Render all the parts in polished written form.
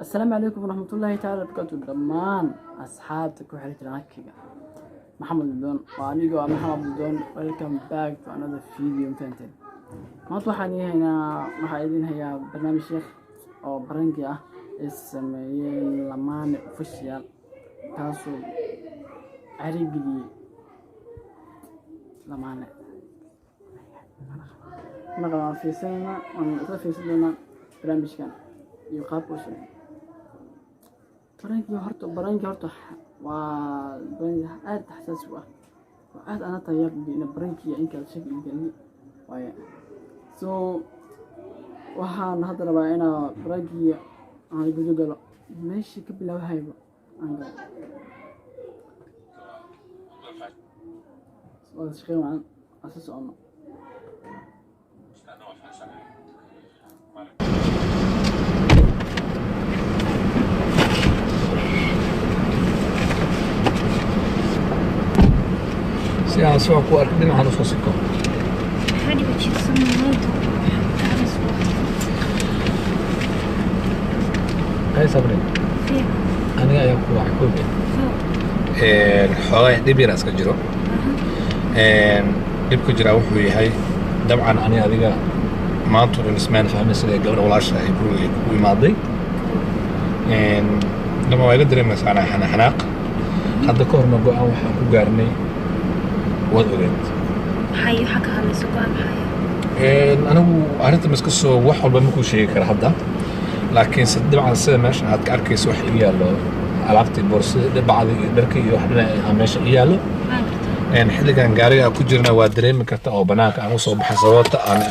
Asalaamu calaykum waraxmatullaahi taala barakaatu. Dhammaan asxaabta ku xiran channelkayga Maxamed Abdidoon, waa anigoo ah Maxamed Abdidoon. Welcome back to another video. Fahanteen? Maanta waxaan idiin haynaa, waxaa idin hayaa barnaamij sheekh oo prank-i ah ay sameeyeen Lamaane Official, kaasoo carigeliyey Lamaane. Marka waan fiirsanaynaa, waan isla fiirsan doonaa barnaamijkan iyo qaabka uu sameeyey prank-ii. Horta prank-ii horta waa prank-i aad xasaasi u ah oo aad ana tayaab ina prank-iga inkaad shaki gelin waaye. So waxaan hadda rabaa inaa prank-iga aan gudo galo, meeshii ka bilaabahayba aan galo. Wada shaqeyn wacan, aan sii socono. Si aan soo ku ark dhinacan usoo siko. Maxaa dhiba jirsan maanta? Waxaan Hay Sabri. Fiican. Aniga ayaa ku wacay koobe. Xoogay dhib yar iska jiro. Dhibka jiraa wuxuu yahay, dabcan ani adiga maanta dhan ismaan fahmin sida gabadha walaasha ay guriga ay kugu imaaday. Dabcan waa iga dareemaysaa anaa xanaaq. Hadda ka horna go-aan waxaan ku gaarnay waad ogeed. Maxay waxaa ka hadlaysa go-aan maxay? Anigu arrinta ma iska soo wax walba ma kuu sheegi kara hadda, laakiin se dabcan sida meeshan aad ka arkayso wax ii yaallo, alaabtii boorsada, bacdi iyo dharka iyo wax dhinaca meesha ii yaallo. Waan gartaa. Xilligan gaariga aan ku jirna waa dareemi kartaa oo banaanka aan usoo baxay, sababta aan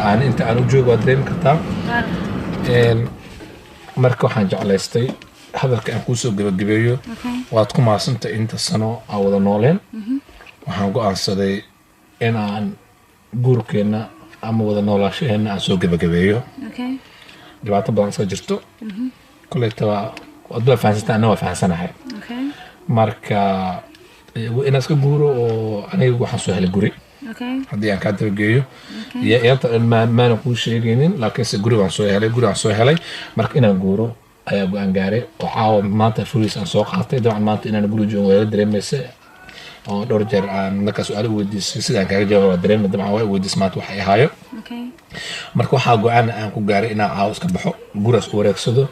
aan inta aan u joogo waa dareemi kartaa. Waan gartaa. Marka waxaan jeclaystay hadalka aan kuusoo gebagabeeyo. Okay. Waad ku mahadsantay inta sano aan wada nooleen. Waxaan go-aansaday in aan guurkeenna ama wada noolaashaheenna aan soo gebagabeeyo. Okay. Dhibaato badan iska jirto koleytaba, waad waa fahansanta, anna waa fahansanahay. Okay. Marka inaan iska guuro oo aniga waxaan soo helay guri. Okay. Haddii aan kaa dabageeyo iyo iyanta dhan maana kuu sheegaynin, laakiinse guri baan soo helay, guri baan soo helay. Marka inaan guuro ayaa go-aan gaaray oo caawa maanta furiis aan soo qaatay. Dabcan maanta inaan guri joogo waa ila dareemaysa oo dhowr jeer aan markaa su-aalo weydiisay, sidaan kaaga jawaaba waa dareemay. Dabcan waa i weydiisay maanta waxa i haayo. Okay. Marka waxaa go-aan aan ku gaaray inaan caawa iska baxo, gurigaas u wareegsado.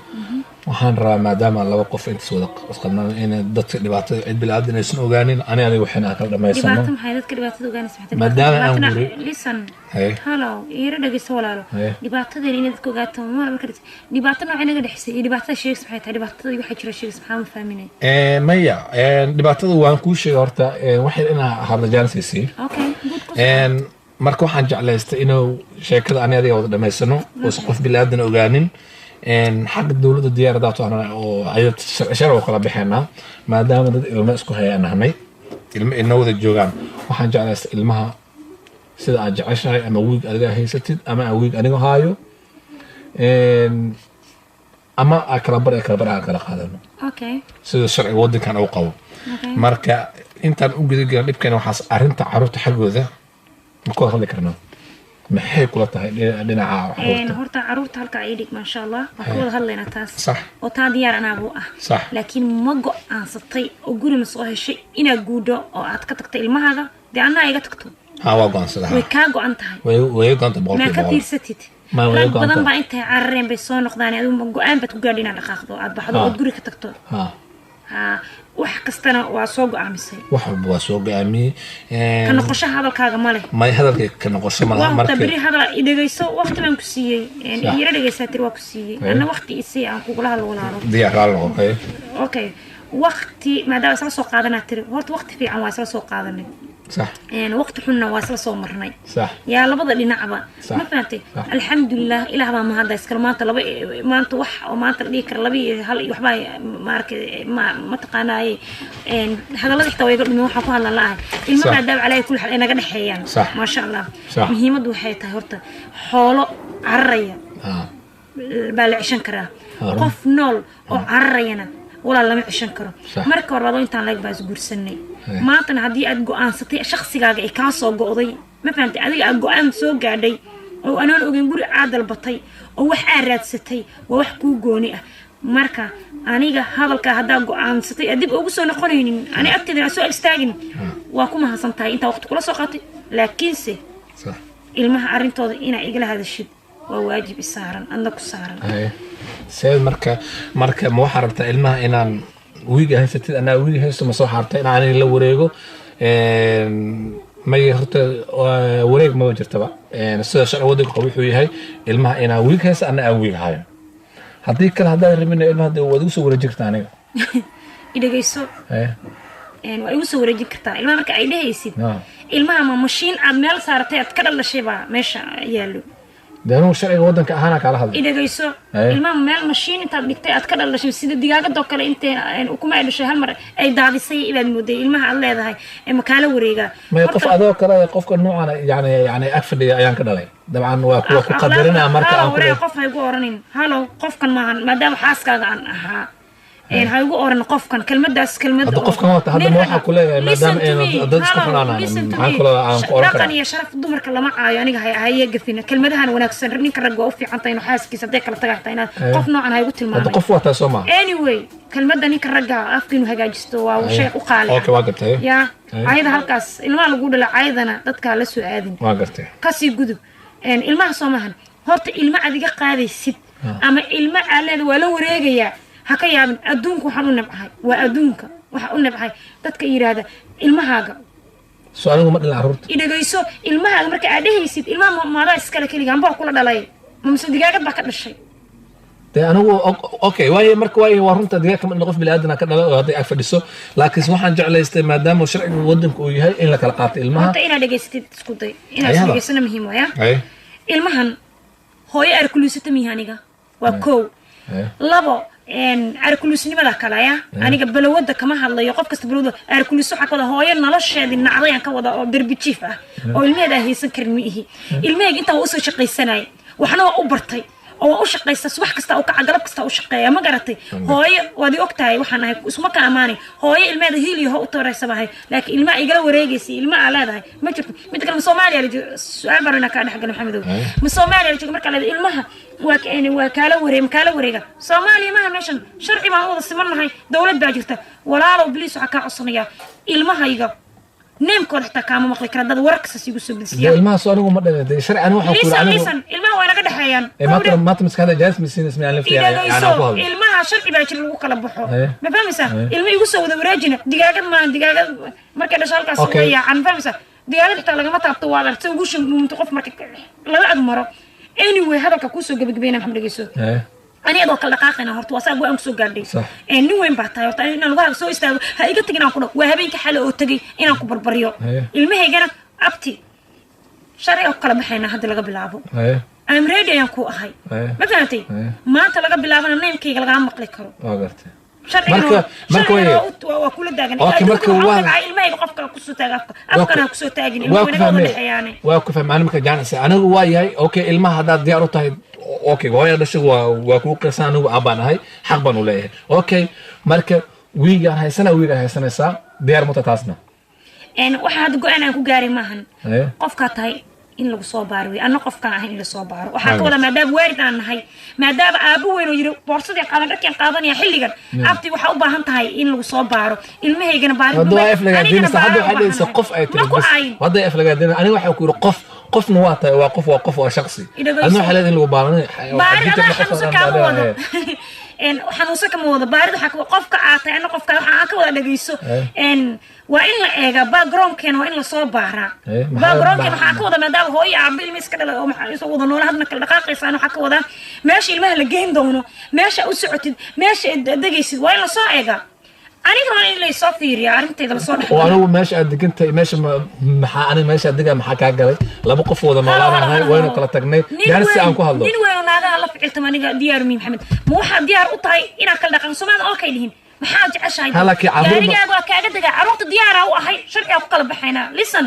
Waxaan rabaa maadaama laba qof intaas wada isqabnaan in dadka dhibaatada cid bilaadan aysan ogaanin, ani adiga waxayna aan kala dhamaysano. Dhibaato maxay? Dadka dhibaatada ogaanaysa maxay? Maadaama aan guri- Listen. Haye. Hello, iira dhegeyso walaalo. Haye. Dhibaatadeen inaad dadka ogaato ma marka dhibaato noocay naga dhexisay iyo dhibaatada sheegis maxay tahay? Dhibaatada waxaa jira sheegis maxaa? Ma fahminay. Maya, dhibaatada waan kuu sheegay horta. Wax yar inaa hadla jaanisaysiin. Okay, good ku. Marka waxaan jeclaystay inuu sheekada ani adiga wada dhamaysano oosan qof bilaadan ogaanin. Xagga dowladda diyaaradaatu oo ayada sharci oo kala bixeenaa, maadaama dad ilmo isku haya nahnay, ilmo inoo wada joogaan. Waxaan jeclaystay ilmaha sida aad jeceshahay, ama wiig adiga haysatid ama aan wiig aniga haayo, ama aa kala bar ee kala bar aan kala qaadano Okay. sida sharciga waddankan uu qabo. Okay. Marka intaan u gudagelin dhibkan, waxaas arrinta carruurta xaggooda ma ku hadli karnaa? Maxay kula tahay dhinaca carruurta? Horta caruurta halka ay dhig, maasha Allah, waan ka wada hadlaynaa taas. Sax. Oo taa diyaar anaabu ah. Sax. Laakiin ma go-aansatay oo guri ma soo heshay inaad guudho oo aad ka tagto ilmahaaga, dee anaa iga tagto? Haa, waa go-aansada. Way kaa go-an tahay? Way go'anta maa 100%. Ka fiirsatid? Ma way rag go'an badan tahay. Baa intay carareen bay soo noqdaan. Adigu ma go-aan baad ku gaadhi inaad dhaqaaqdo, aad baxdo Ha. ood guri ka tagto? Haa. Ha, wax kastana waa soo go-aamisay? Wax walba waa soo go-aamiyey. Ka noqosho hadalkaaga ma leh? May, hadalkay ka noqosho ma laha. Waa marka beri hadal i dhegeyso, waqti baan ku siiyey. Sax. Iyara dhegeysaa tiri, waa ku siiyey. Haye. Anna waqti isii aan kugula hadlo walaalo. Diyaar, raali noqo. Haye. Okay, waqti maadaama isla soo qaadanaa tiri, horta waqti fiican waa isla soo qaadanay. Sax. Waqti xunna waa isla soo marnay. Sax. Yaa labada dhinacba. Sax. Ma fahantay? Sax. Alxamdulilah, ilaah baa mahadda iskale. Maanta laba, maanta wax oo maanta la dhihi kara laba iyo hal iyo waxbaa maarkay ma mataqaanaaye. Hadallada xitaa waa iga dhumin, waxaan ku hadlan la'ahay ilmo. Sax. Maadaama calaahi kulli xaal ay naga dhexeeyaan. Sax. Maasha Allah. Sax. Muhiimaddu waxay tahay horta xoolo cararaya haa baa la ceshan karaa. Run. Qof nool oo cararayana walaal lama ceshan karo. Sax. Marka hore adoo intaan leeg baa isguursanay. Haye. Maantana haddii aad go-aansatay, shaqsigaaga ay kaa soo go'day, ma fahamtay, adiga aad go-aan soo gaadhay oo anoon ogeyn guri aad dalbatay oo wax aad raadsatay, waa wax kuu gooni ah. Marka aniga hadalka haddaa go-aansatay aad dib ugu soo noqonaynin, ani agteeda aan soo istaagin, waa ku mahadsan tahay intaa waqti kula soo qaatay, laakiinse ilmaha arrintooda inaa igala hadashid waa waajib i saaran, adna ku saaran. Haye. See marka ma waxaa rabtaa ilmaha inaan wiiga haysatid, anaa wiiga haysto, ma soo xaartay inaan aniga la wareego? May, horta wareeg maba jirtaba. Sida sharci waddanka qabo wuxuu yahay ilmaha inaan wiig haysto, anna aan wiig hayo. Haddii kale haddaan rabin ilmaha, dee waad igu soo wareejin kartaa aniga. Idhegeyso. Haye. Waa igu soo wareejin kartaa ilmaha marka ay dhehaysid, ilmaha ma mashiin aad meel saaratay aad ka dhalashay baa meesha yaallo? Dee anugu sharciga waddanka ahaana kaala hadlay. Idhegeyso. Ilmaha meel mashiin intaad dhigtay aad ka dhalashay, sida digaagadoo kale intay ukuma ay dhashay hal mar ay daadisay baad mooday ilmaha aad leedahay ee ma kaala wareegaa? May, qof adoo kale, qofka noocan yani ag fadhiya ayaan ka dhalay. Dabcan waa kuwa ku qadarinaa marka aan ku waree, qof ha igu oranin halow, qofkan maahan, maadaama xaaskaaga aan ahaa ha igu oran qofkan kelmadaas, kelmad Hadda qofkan waata, hadda ma waxaa ku leeyahay maadaama aynu dad isku xunaanaan, maxaan kaloo aan ku oran dhaqan karaa? Iyo sharaf dumarka lama caayo. Aniga haye gafina kelmadahan wanaagsan. Ninka ragga waa u fiican tahay inuu xaaskiisa hadday kala tagaa xitaa inaad qof noocan ha igu Hadda tilmaamay. Qof wataa soo maaha. Anyway, kelmadda ninka ragga afka inuu hagaajisto waa shay u qaali ah. Okay, waa gartay. Ya cayada halkaas ilmaha lagu dhala, caydana dadkaa la soo aadin. Waa gartay. Kasii gudub. Ilmaha soo maahan, horta ilma aad iga qaadaysid ama ilma aad leeda waa la wareegayaa, ha ka yaabin. Adduunka waxaan u nabcahay, waa adduunka waxaan u nabcahay dadka yidhaahda ilmahaaga. So anigu ma dhalin carruurta. Idhegayso, ilmahaaga marka aad dhehaysid, ilmaha maadaa iskale keliga ambaa kula dhalay, ma mise digaagad baa ka dhashay? Dee anigu okay, waaye marka waaye waa runta, digaag kama dhalin, qof bini'aadan ka dhalay oo hadday ag fadhiso, laakiin waxaan jeclaystay maadaama sharciga waddanka uu yahay in la kala qaato ilmaha. Horta inaad dhegaysatid isku day, inaad Ayada. Isdhegaysana muhiim waaya. Haye. Ilmahan hooyo arkuliisata mihi aniga, waa kow. Haye. Labo, arkuliisnimada kale ya aniga balawada kama hadlayo, qof kasta balawada arkuliis waxaa ka wada hooyo nolosheedii nacday aan ka wada oo derbi jiif ah oo ilmaheeda aan haysan karin ma ihi. Ilmaheyga intaan waa usoo shaqaysanayay, waxna waa u bartay oo waa u shaqaysta, subax kasta u kaca, galab kasta u shaqeeya, ma garatay? Hooyo waad i ogtahay waxaan ahay, isuma ka amaanay hooyo ilmaheeda hiil iyo ho u tooraysa bahay, laakiin ilmaha igala wareegaysa, ilma aa leedahay ma jirto. Midda kale, ma Soomaaliya la joogo? Su-aal baan inaa kaa dhexgala, Maxamedow. Ma Soomaaliya la joogo markaa leedahay ilmaha waa kaala wareeg, ma kaala wareega? Soomaaliya maha meeshan, sharci baan u wada siman nahay, dowlad baa jirta. Walaalow, please, waxaa kaa codsanayaa ilmahayga neemkooda xitaa kaama maqli kara dad wararkasaas igu soo Dee bedisiya. Ilmaha soo anigu ma dhalin, dee sharci anigu waxaan ku yidhi Lisan anigu lisan, ilmaha waa naga dhexeeyaan. Ee, maanta maskaxda jaas misiin ismi aan laftiya yani aan ku Idhagayso, hadlo. Ilmaha sharci baa jira lagu kala baxo. Ma fahmaysaa? Haye. Ilma igu soo wada wareejina, digaagad maahan, digaagad markay dhasho halkaas uga yaacan, ma fahmaysaa? Digaagad xitaa lagama taabto, waad aragta ugu shumuumto qof marka lala ag maro. Anyway, hadalka kuusoo gabagabayna, maxamed, dhegeyso. Haye. Ani adoo kala dhaqaaqayna horta waa saa go-aan kusoo gaadhay. Nin weyn baa tahay. Horta inaan lugaha soo istaago ha iga tagin aan ku dhaho, waa habeenka xale oo tegay inaan ku barbaryo. Ilmahaygana abti sharciga ku kala baxayna hadda laga bilaabo. Haye. I'm ready ayaan ku ahay. Ma fahantay? Haye. Maanta laga bilaabana neemkayga lagama maqli karo. Waa gartay. Sharcigana Marka sharcigana waa kula daagan. Okay, Adduunka marka waxaa u nabcay ilmahayga qofka kusoo taaga afka, afkana ha kusoo taagin, Waa ilmaha ku way naga wada fahmay. dhexeeyaane. Waa ku fahmay. Aniga marka jaanis anigu waa yahay, okay, ilmaha haddaad diyaar u tahay, okay, hooya dhashay waa kuu qirsan, anigu aabbaan ahay, xaq baan u leeyahay. Okay, marka wiigaan haysana, wiigaan haysanaysaa, diyaar mata taasna? Waxa hadda go-aan aan ku gaaray maahan. Haye. Qofkaa tahay in lagu soo baaro wey, anna qofkaan ahay in lasoo baaro. Waxaa ka wada maadaama waalid aan nahay, maadaama aabo weyn oo yiri boorsadii qaadan, dharkian qaadanaya xilligan, abti waxaa u baahan tahay in lagu soo baaro, ilmahaygana baarid. Hadda waa aflagaadinaysa, hadda waxay dhahaysaa qof ay tiri Ma ku bas. aayin. Hadda aflagaadinaysa, aniga waxaa ku yidhi qof, qofna waa tahay, waa qof, waa qof, waa shaqsi. Idhagayso. Adna waxay leedahay in lagu baaro. Baarid adaa xanuunsan kaama wado. Xanuunsan kama wado. Baarid waxaa qofka aad tahay, anna qofka waxa aan ka wada dhageyso. Waa in la eegaa backgroundkeena, waa in lasoo baaraa. Backgroundkeena waxaa ka wada maadaama hooyo aabba ilma iska dhalay oo maxaa isoo wada noola hadna kala dhaqaaqaysaan, waxaa ka wadaa meesha ilmaha la geyn doono, meesha u socotid, meesha aad degaysid, waa in lasoo eegaa. Aniga waa in laysoo fiiriyaa, arrintayda lasoo dhex Oo anigu meesha aad degantahay, meesha maxaa aniga meesha aad degaa maxaa kaa galay? Laba qof wada noolaanahay, waynu kala tagnay, gaari si aan ku hadlo. Nin weyn oo naagaha la ficiltama aniga diyaar mi, Maxamed, ma waxaad diyaar u tahay inaad kala dhaqan Soomaalida oo kay dhihin maxaad jeceshahay? Ha, laakiin Gaarigaaga waa kaaga degaa, carruurta diyaaraa u ahay, sharcigaa ku kala baxaynaa. Listen,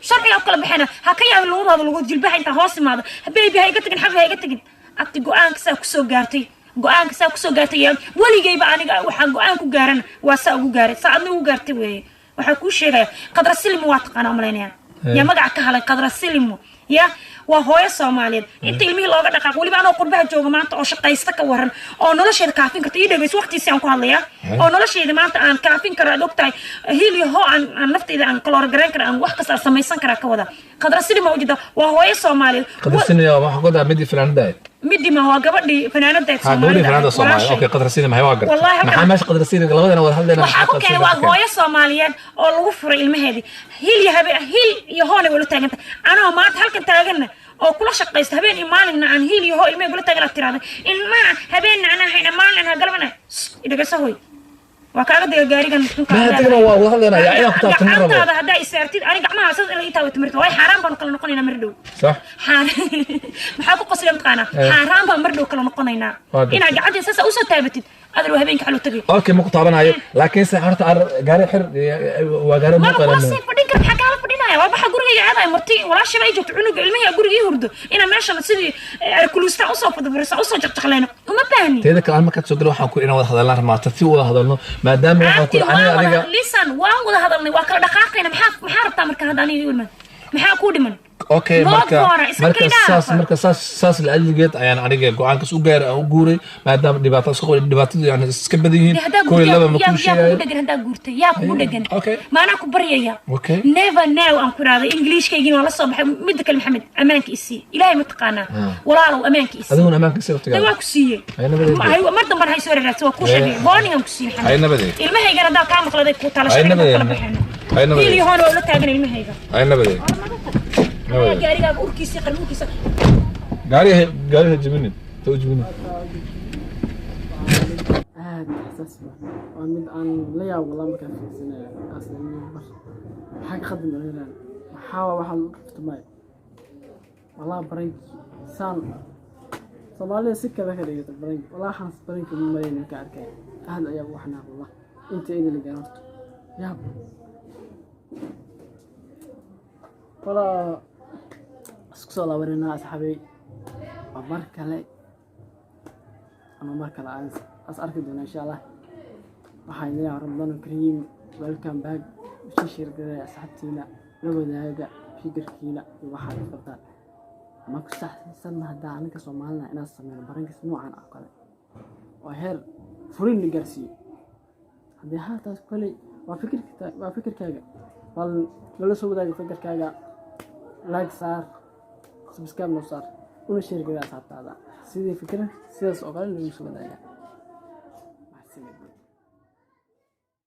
sharcigaa ku kala baxaynaa. Ha ka yaabin lugadaada lagu jilbaha intaa hoos imaado, baby ha iga tagin, xabi ha iga tagin. Abti, go-aanka saa kusoo gaartay, go-aanka saa kusoo gaartay weligayba aniga waxaan go-aan ku gaarana waa saa ugu gaaray, saa adna ugu gaartay weeye. Waxaa kuu sheegaya Qadra Silimo, waa taqaanaa umalaynaya, yaa magaca ka halay Qadra Silimo. Ya waa hooyo Soomaaliyeed inta ilmihii looga dhaqaaq, weliba anoo qurbaha jooga maanta oo shaqaysta, ka waran oo nolosheeda kaafin karta? Ii dhegeyso, waqtiisi aan ku hadlayaa, oo nolosheeda maanta aan kaafin karo, aad ogtahay, hiil iyo hoo aan nafteyda aan kaloor garayn kara, aan wax kasta aan samaysan karaa. Ka wada Khadrasini ma ujeeda? Waa hooyo Soomaaliyeed. Qadrasini waxaa ku daa midii fanaanada ahayd. Midii ma waa gabadhii fanaanada? Ha, gabadhii fanaanada Soomaaliya. Okay, Qadrasini maxay waa gartay. Wallahi maxaa meesha Qadrasini labadana wada hadlayna? Waxaa ku keenay waa hooyo Soomaaliyeed oo lagu furay ilmaheedii, hil iyo habe, hil iyo hoona wala taaganta. Anoo maanta halkan taaganna oo kula shaqaysta habeen iyo maalinna, aan hiil iyo hoo ilmahay kula taagan, aad tiraahda ilmaha habeenna anaa hayna, maalin anaa galbana. Idhagasa hoy, waa kaaga diga gaarigan. Ma hadagna, waa wada hadlaynaa yaa inaan ku taabto ma rabo. Gacantaada haddaa isaartid ani gacmaha sas ila ii taabato marto way xaaraan baanu kala noqonaynaa mar dhow. Sax. Maxaa ku qosliya mataqaanaa? Xaaraan baan mar dhow kala noqonaynaa. Waa gartay. Inaad gacantii sasa usoo taabatid adar waa habeenka xalu tagay. Okay, ma ku taabanayo, laakiin se horta gaari xir, waa gaari. Maba kula muuqalan. Sii fadhin kara, maxaa kaala fadhinaya? Waa baxa gurigayga aadaya, marti walaashaba ay joogto, cunuga ilmihii guriga ii hurdo, inaa meeshan sidii arkulustaan usoo fadfariso usoo jaqjaqleyno uma baahni. Teeda kale, aan markaad soo galo waxaan ku inaan wada hadalnaa rabnaa, tartiib wada hadalno, maadaama waxaan ku Abti, aniga waan adiga wada lisan, waan wada hadalnay, waa kala dhaqaaqayna. Maxaa rabtaa marka hadda aniga igu dhiman? Maxaa kuu dhiman? Okay. Loo Marka goora, iska marka kay dhaaf. Saas marka saas la-ajligeed ayaan aniga go-aankaas u gaaray, aan u guuray, maadaama dhibaato isku dhibaatadu yani iska badan yihiin. Dee haddaa 1 iyo guurtay, 2 ma yaa kuu yaa kugu sheegayo. dhegan? Haddaa guurtay, yaa kugu dhegan? Okay. Maanaa ku baryaya? Okay. Never now aan ku irahday, Ingiliishkaygina waa la soo baxay. Midda kale, Maxamed, ammaanka isii. Ilaahay ma taqaanaa? Walaalow, ammaanka isii. Adiguna ammaanka sii Dee waqtigaada. Waa ku siiyey. Ay, nabadeed. Mar damban hay soo raraadsa, waa kuu sheegay, warning aan ku siiyey, Ay, Maxamed. nabadeed. Ilmahaygana haddaa kaa maqladay kuu tala Ay, sharciga nabadeed. kala baxayno. Ay, nabadeed. Hiil iyo hoona waa ula taagan ilmahayga. Ay, nabadeed. Ayaa gaarigaaga urkiisa, qarmuurkiisa. Gaariga jibinin ta u jibinin. Aad xasaas ah, waa mid aan la yaabo walaa markaan fiirsanaya. Aslan bar maxaa ka khaldin dhalinyaradan? Maxaa waa waxaa lagu kaftamaayo? Walaa prank-i saan Soomaalida si kale ka dhigata prank-i. Walaa waxaan prank-i uma malayna ka arkay, aad ayaa ugu xanaaq wallah inta idin la gaaro horta yaab. Walaa isku soo laabanayna asxaabey, waa mar kale ama mar kale aan as arki doona insha Allah. Waxaan idin leeyahay Ramadaan Kariim, welcome back. Usii share garaya asxaabtiina, la wadaaga fikirkiina iyo waxaad qabtaan. Ma ku saxsan haddaa anaka Soomaalina inaan sameyno prank-is noocan oo kale oo heer furin la gaarsiiyo? Haddii haataas koley waa fikirka, waa fikirkaaga, bal lala soo wadaaga fikirkaaga. Like saar, subscribe noo saar, una share garaya asxaabtaada sidii fikir sidaas oo kale lagu soo wadaaga.